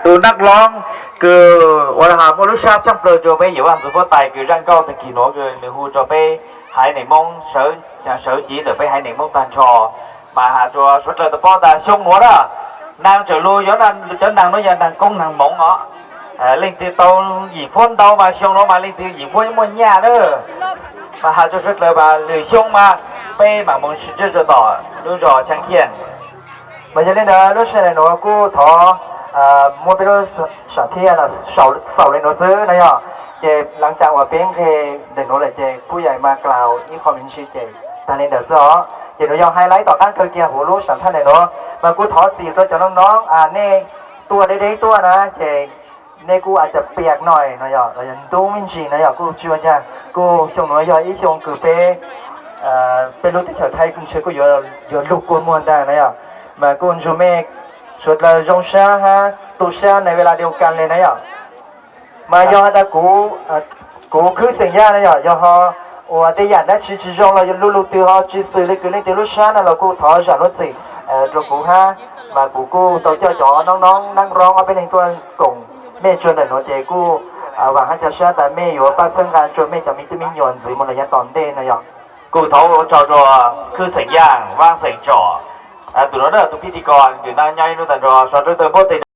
Tus nab loob kws ua muaj lub sab tshaj plawg rua peb yawm Vaaj Ntxwv Huab Tais kws zaj nkauj tag kis nuav kws nwg hu rua peb haiv neeg Moob sawv, sawv cev ntawm peb haiv neeg Moob taag nrho, mas has rua suav dlawg tau paub tas xyoo nuav na, naag txawm lug yuav, cov naag nuav yog naag koob naag moov os. Leej twg tau yim fuab ntau mas xyoo nuav mas leej twg yim fuab muaj nyaj na. Mas has rua suav dlawg mas lwm xyoo mas peb maam moog sib ntsib rua tom lub zog Tshaab Khiaj. Mas yog le ntawd lub sij hawm nuav kuj thov muab peb lub sam thiaj xaus le nuav xwb no yog. Ces lav cas uas peb nqeg ntawm nuav lawm ces kuj yog mas klaus ib qho me ntsis ces tag le ntawd xwb os. Ces nuav yog hais laib tom qaab kawg kiag huv lub sam thaj ntawm nuav, mas kuj thov txim rua cov noob noob nej tuaj deb deb tuaj na ces nej kuj a cas piam no no yog los yog ntub me ntsis no yog kuj tsis ua cas, kuj xyoo nuav yog ib xyoo kws peb, peb lub teb chaws Thaib ntshe kuj yuav lug kua muag ntaag no yog. Mas kuj ntsuag mej suav dlawg zoo sab hab tu sab na ve la diu kas le na yog. Mas yog has tas kuv khwb xeem Yaj na yog, yog ho ua tej yam dab tsi tsis zoo los yog lub lug twg ho tsis xwm le kws leej twg lub sab na los kuj thov zaam lub txim rua kuv hab. Mas kuv kuj tau coj cov noob noob nab roob ob peb leeg tuaj koom mej tsua ntawm nuav ces kuj vaam hab ca sab tas mej yuav pab txhawb nqa tsua mej cov me tub me nyuam ntxiv moog lawm yav tom ntej no yog. Kuj thov ua tsaug rua khwb xeem Yaj, vaaj xeem Tsom, tus nuav na tus pij ti ko kws nyob ib nub tag nrho so rua tawg npuab teg